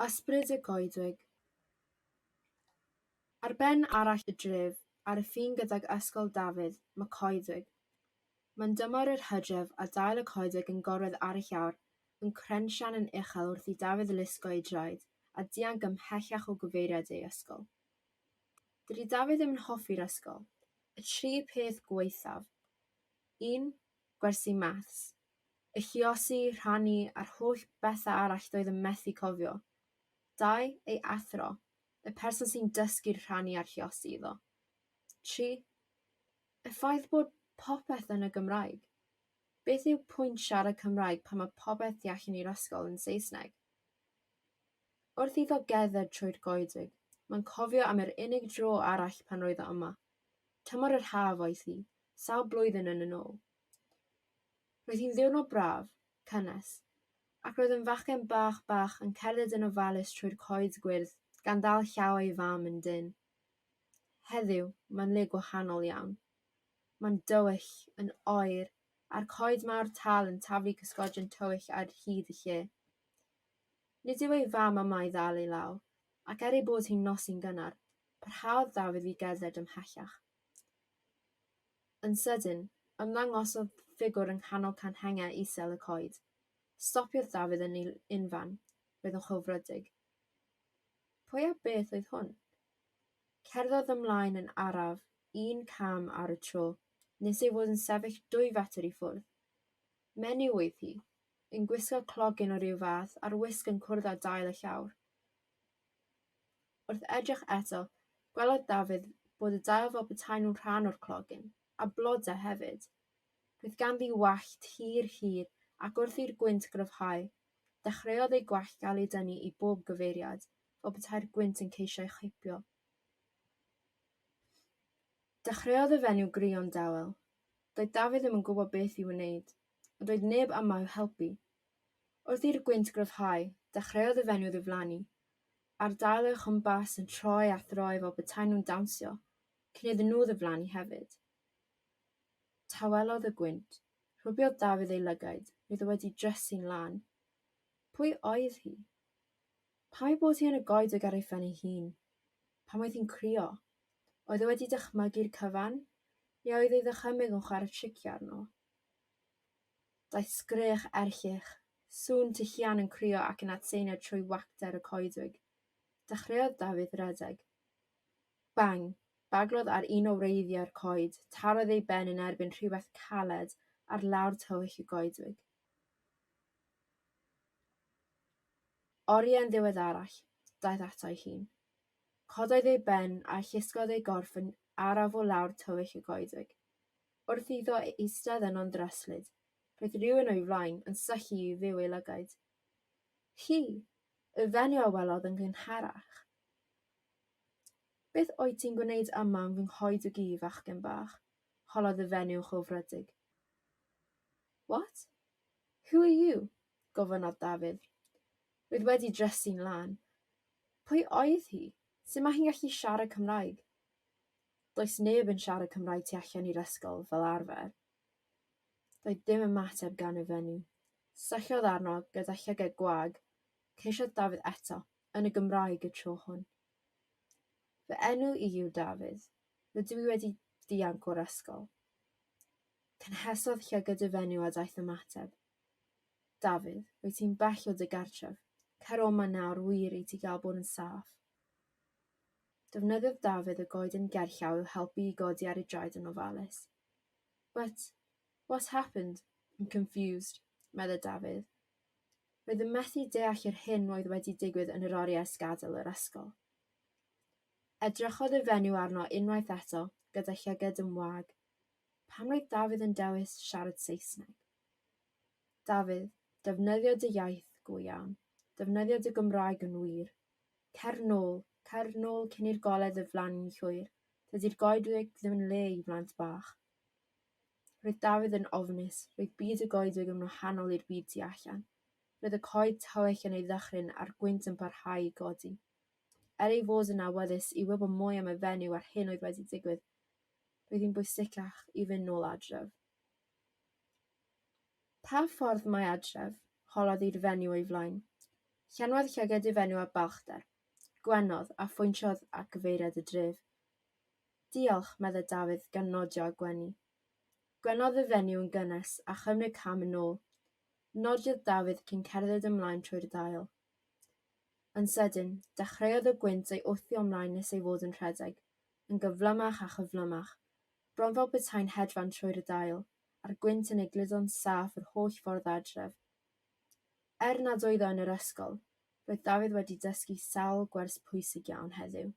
Ysbryd y goedwig. Ar ben arall y dref, ar y ffin gydag Ysgol Dafydd, mae coedwig. Mae'n dymor yr hydref a dail y coedwig yn gorwedd ar y llawr, yn crensian yn uchel wrth i Dafydd lusgo ei draed a dianc ymhellach o gyfeiriad ei ysgol. Dydy Dafydd ddim yn hoffi'r ysgol. Y tri peth gwaethaf. 1, Gwersi maths. Y lluosi, rhannu, a'r holl bethau arall doedd yn methu cofio. 2, Ei athro. Y person sy'n dysgu'r rhannu a'r lluosi iddo. 3, Y ffaith bod popeth yn y Gymraeg. Beth yw pwynt siarad Cymraeg pan mae popeth tu allan i'r ysgol yn Saesneg? Wrth iddo gerdded trwy'r goedwig, mae'n cofio am yr unig dro arall pan roedd o yma. Tymor yr haf oedd hi, sawl blwyddyn yn yn ôl. Roedd hi'n ddiwrnod braf, cynnes, ac roedd yn fachgen bach bach yn cerdded yn ofalus trwy'r coed gwyrdd gan ddal llaw ei fam yn dynn. Heddiw, mae'n le gwahanol iawn. Mae'n dywyll, yn oer, a'r coed mawr tal yn taflu cysgodion tywyll ar hyd y lle. Nid yw ei fam yma i ddal ei law, ac er ei bod hi'n nosi'n gynnar, parhaodd Dafydd i gerdded ymhellach. Yn sydyn, ymddangosodd ffigwr yng nghanol canghennau isel y coed. Stopiodd Dafydd yn ei unfan, roedd yn chwilfrydig. Pwy a beth oedd hwn? Cerddodd ymlaen yn araf, un cam ar y tro, nes ei fod yn sefyll dwy fetr i ffwrdd. Menyw oedd hi, yn gwisgo clogyn o ryw fath a'r wisg yn cwrdd â dail y llawr. Wrth edrych eto, gwelodd Dafydd bod y dail fel petai nhw'n rhan o'r clogyn, a blodau hefyd. Roedd ganddi wallt hir, hir, ac wrth i'r gwynt gryfhau, dechreuodd ei gwallt gael ei dynnu i bob gyfeiriad, fel petai'r gwynt yn ceisio ei chipio. Dechreuodd y fenyw grio'n dawel. Doedd Dafydd ddim yn gwybod beth i'w wneud, a doedd neb yma i'w helpu. Wrth i'r gwynt gryfhau, dechreuodd y fenyw ddiflannu, a'r dail o'i chwmpas yn troi a throi fel petai nhw'n dawnsio, cyn iddyn nhw ddiflannu hefyd. Tawelodd y gwynt. Rhwbiodd Dafydd ei lygaid, roedd o wedi drysu'n lân. Pwy oedd hi? Pam ei bod hi yn y goedwig ar ei phen ei hun? Pam oedd hi'n crio? Oedd e wedi dychmygu'r cyfan? Neu a oedd ei ddychymyg yn chwarae triciau arno? Daeth sgrech erchyll, sŵn tylluan yn crio ac yn atseinio trwy wacter y coedwig. Dechreuodd Dafydd redeg. Bang! Baglodd ar un o wreiddiau'r coed, tarodd ei ben yn erbyn rhywbeth caled ar lawr tywyll y goedwig. Oriau'n ddiweddarach, daeth ato'i hun. Cododd ei ben a llusgodd ei gorff yn araf o lawr tywyll y goedwig. Wrth iddo eistedd yno'n ddryslyd, roedd rhywun o'i flaen yn syllu i fyw ei lygaid. Hi! Y fenyw a welodd yn gynharach. Beth wyt ti'n gwneud yma yn fy nghoedwig i, fachgen bach? holodd y fenyw chwilfrydig. What? Who are you? gofynnodd Dafydd. Roedd wedi drysu'n lân. Pwy oedd hi? Sut mae hi'n gallu siarad Cymraeg? Does neb yn siarad Cymraeg tu allan i'r ysgol, fel arfer. Doedd dim ymateb gan y fenyw. Syllodd arno gyda llygaid gwag. Ceisiodd Dafydd eto, yn y Gymraeg y tro hwn. Fy enw i yw Dafydd. Rydw i wedi dianc o'r ysgol. Cynhesodd llygad y fenyw a daeth ymateb. Dafydd, rwyt ti'n bell o dy gartref. Cer o 'ma nawr, wir, i ti gael bod yn saff. Defnyddiodd Dafydd y goeden gerllaw i'w helpu i godi ar ei draed yn ofalus. But, what happened? I'm confused, meddai Dafydd. Roedd yn methu deall yr hyn oedd wedi digwydd yn yr oriau ers gadael yr ysgol. Edrychodd y fenyw arno unwaith eto, gyda llygad yn wag. Pam roedd Dafydd yn dewis siarad Saesneg? Dafydd, defnyddio dy iaith go iawn. Defnyddio dy Gymraeg yn wir. Cer nôl, cer nôl cyn i'r golau ddiflannu'n llwyr. Dydy'r goedwig ddim yn le i blant bach. Roedd Dafydd yn ofnus, roedd byd y goedwig yn wahanol i'r byd tu allan. Roedd y coed tywyll yn ei ddychryn a'r gwynt yn parhau i godi. Er ei fod yn awyddus i wybod mwy am y fenyw a'r hyn oedd wedi digwydd, roedd hi'n bwysicach i fynd nôl adref. Pa ffordd mae adref? holodd i'r fenyw o'i flaen. Llenwodd llygaid y fenyw â balchder. Gwenodd, a phwyntiodd at gyfeiriad y dref. Diolch, meddai Dafydd, gan nodio a gwenu. Gwenodd y fenyw yn gynnes a chymryd cam yn ôl. Nodiodd Dafydd cyn cerdded ymlaen trwy'r dail. Yn sydyn, dechreuodd y gwynt ei wthio ymlaen nes ei fod yn rhedeg, yn gyflymach a chyflymach, bron fel petai'n hedfan trwy'r dail, a'r gwynt yn ei gludo'n saff yr holl ffordd adref. Er nad oedd o yn yr ysgol, roedd Dafydd wedi dysgu sawl gwers pwysig iawn heddiw.